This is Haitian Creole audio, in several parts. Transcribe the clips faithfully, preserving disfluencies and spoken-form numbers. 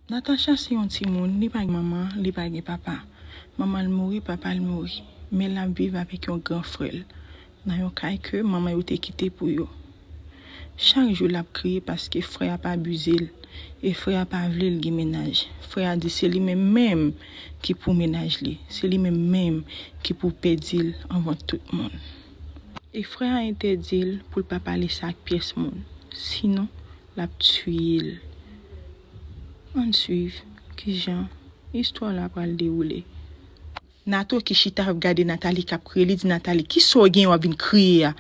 Natacha se yon timoun, li pa gen manman, li pa gen papa. Manman l mouri, papa l mouri. Men l ap viv avèk yon gran frè l nan yon kay ke manman yo te kite pou yo. Chak jou l ap kriye paske frè a ap abize l e frè a pa vle l gen mennaj. Frè a di se li menm menm ki pou mennaj li, se li menm menm ki pou pèdi l anvan tout moun. E frè a entèdi l pou l pa pale sa ak pyès moun, sinon l ap tiye l. Ann swiv kijan istwa la pral dewoule. Nato ki chita ap gade Nathalie k ap kriye, li di Nathalie, "Kisa w gen w ap vin kriye a?"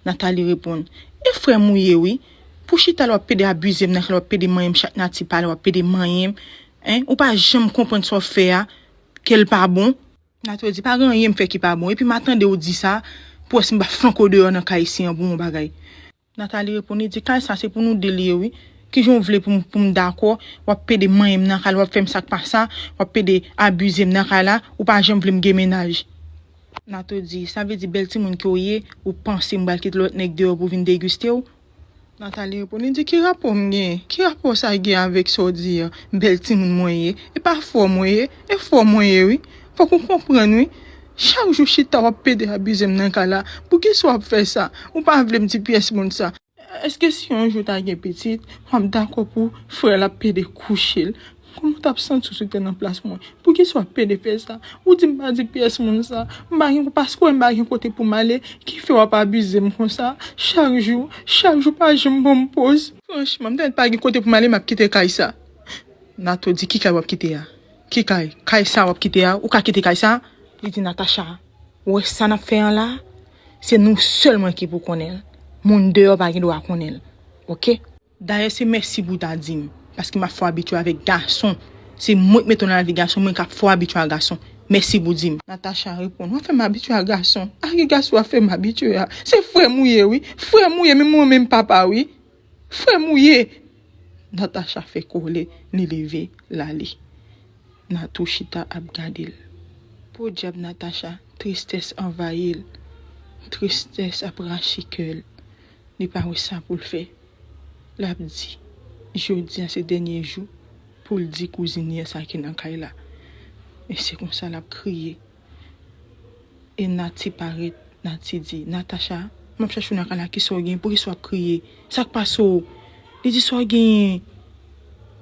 Nathalie reponn, "E frè m ou ye wi. Pou chita la w ap pede abize m nan kay la, w ap pede manyen m chak nati pale, w ap pede manyen m. Hein? Ou pa janm konprann sa w fè a, ke l pa bon." Nato di, "Pa gen anyen m fè ki pa bon. Epi m a tande w di sa, pou wè si m pa flanke w deyò nan kay isi an pou yon bagay." Nathalie reponn, li di, "Kay sa se pou nou de l ye wi. Kijan w vle pou m, pou m dakò, w ap pede manyen m nan kay la, w ap fè m sa k pa sa, w ap pede abize m nan kay la, ou pa janm vle m gen mennaj." Nato di, "Sa vle di bèl timoun ke w ye, ou panse m pral kite lòt nèg deyò pou vin degiste w?" Nathalie reponn, li di, "Ki rapò m genyen? Ki rapò sa gen avèk sa w di a? Bèl timoun mwen ye. E pa fò mwen ye, e fò mwen ye wi. Fòk ou konprann wi. Chak jou chita w ap pede abize m nan kay la. Poukisa w ap fè sa? Ou pa vle m di pyès moun sa. Èske si yon jou w ta gen pitit, w ap dakò pou frè l ap pede kouche l? Kòman w t ap santi w si w te nan plas mwen? Poukisa w ap pede fè sa? Ou di m pa di pyès moun sa. M pa gen, paske w wè m pa gen kote pou m ale, ki fè w ap abize m konsa? Chak jou, chak jou, pa janm ban m poz. Franchman, m tèlman pa gen kote pou m ale, m ap kite kay sa." Nato di, "Ki kay w ap kite a? Ki kay? Kay sa w ap kite a? Ou ka kite kay sa?" Li di, "Natacha, ou wè sa n ap fè an la? Se nou sèlman ki pou konnen l. Moun deyò pa gen dwa konnen l. Oke? Dayè, se mèsi pou w ta di m, paske m ap fè w abitye avèk gason. Se mwen k mete w nan lavi gason, mwen k ap fè w abitye a gason. Mèsi pou w di m." Natacha reponn, "W ap fè m abitye a gason? A ki gason w ap fè m abitye a? Se frè m ou ye wi. Frè m ou ye, menm manman, menm papa wi. Frè m ou ye." Natacha fè kole, li leve, l ale. Nato chita ap gade l. Podyab Natacha, tristès anvayi l. Tristès ap rache kè l. Li pa wè sa pou l fè. L ap di, jodi a se dènye jou pou l di kouzin li an sa ki nan kay la. E se konsa l ap kriye. E Nati parèt, Nati di, "Natacha, m ap chache w nan kay la, kisa w gen? Poukisa w ap kriye? Sa k pase w?" Li di, "Sa w genyen?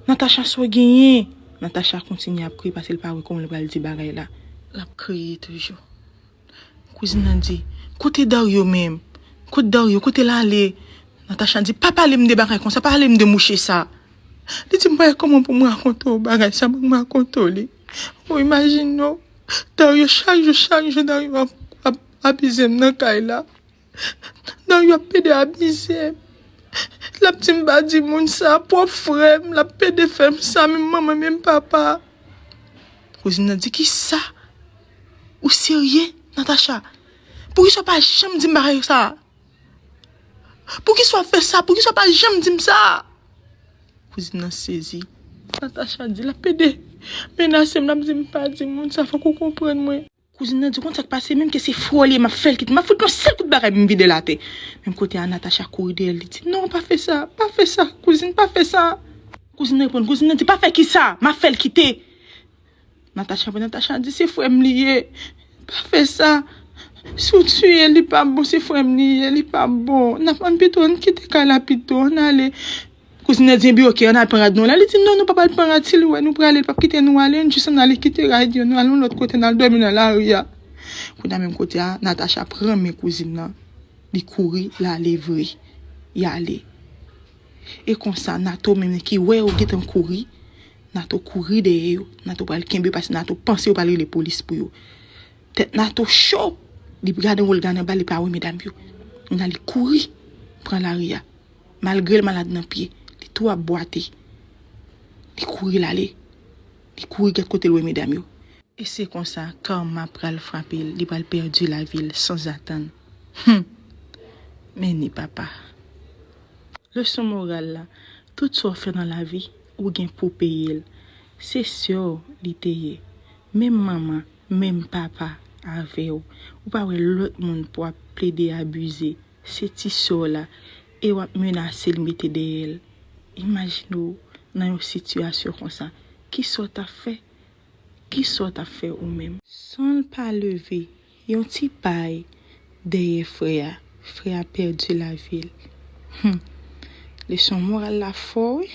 Natacha, sa w genyen?" Natacha kontinye ap kriye paske l pa wè kòman l pral di bagay la. L ap kriye toujou. Kouzin nan di, "Kote Dario menm? Kote Dario? Kote l ale?" Natacha di, "Pa pale m de bagay konsa, pa pale m de mouche sa." Li di, "M pa wè kòman pou m rakonte w bagay sa, m rakonte w li. Ou imajine w, Dario chak jou, chak jou, Dario ap, ap abize m nan kay la. Dario ap pede abize m. L ap di m pa di moun sa, pwòp frè m, l ap pede fè m sa, menm manman, menm papa." Kouzin nan di, "Kisa? Ou serye, Natacha? Poukisa w pa janm di m bagay sa? Poukisa w ap fè sa? Poukisa w pa janm di m sa?" Kouzin nan sezi. Natacha di, "L ap pede menase m, l ap di m pa di moun sa, fòk ou konprann mwen." Kouzin nan di, "Konn sa k pase, menm ke se frè w li ye, m ap fè l kite, m ap fout yon sèl kout bagay pou m vide l atè." Menm kote a, Natacha kouri dèyè l, li di, "Non, pa fè sa, pa fè sa, kouzin, pa fè sa." Kouzin nan reponn, kouzin nan di, "Pa fè kisa? M ap fè l kite." Natacha, Natacha di, "Se frè m li ye. Pa fè sa. Si w tiye l, li p ap bon, se frè m li ye, li p ap bon. N ap, ann pito, ann kite kay la pito, ann ale." Kouzin nan di, "Ebyen, oke, ann al pran rad nou la." Li di, "Non, nou pa pral pran rad, si l wè nou prale, li p ap kite nou ale, ann jis ann ale kite rad yo, nou al yon lòt kote, n al dòmi nan lari a." Kounye a menm kote a, Natacha pran men kouzin nan. Li kouri, l ale vre. Li ale. E konsa, Nato menm ki wè yo gentan kouri, Nato kouri dèyè yo. Nato pral kenbe yo paske Nato panse yo pral rele polis pou yo. Tèt Nato cho. Li gade anwo, l gade anba, li pa wè medam yo. Kounye a li kouri pran lari a. Malgre l malad nan pye, li tou ap bwate. Li kouri l ale. Li kouri gèt kote l wè medam yo. E se konsa, karma pral frape l, li pral pèdi lavi l sanzatann. Hum! Men ni papa. Leson moral la, tout sa w fè nan lavi, ou gen pou peye l. Se sè w li te ye. Menm manman, menm papa avè w. Ou pa wè lòt moun pou ap plede abize. Se ti sè w la. E w ap menase l mete dèyè l. Imajine w nan yon sitiyasyon konsa. Kisa w t ap fè? Kisa w t ap fè ou menm? San l pa leve yon ti pay dèyè frè a, frè a pèdi lavi l. Hmm. Leson moral la fò, wi.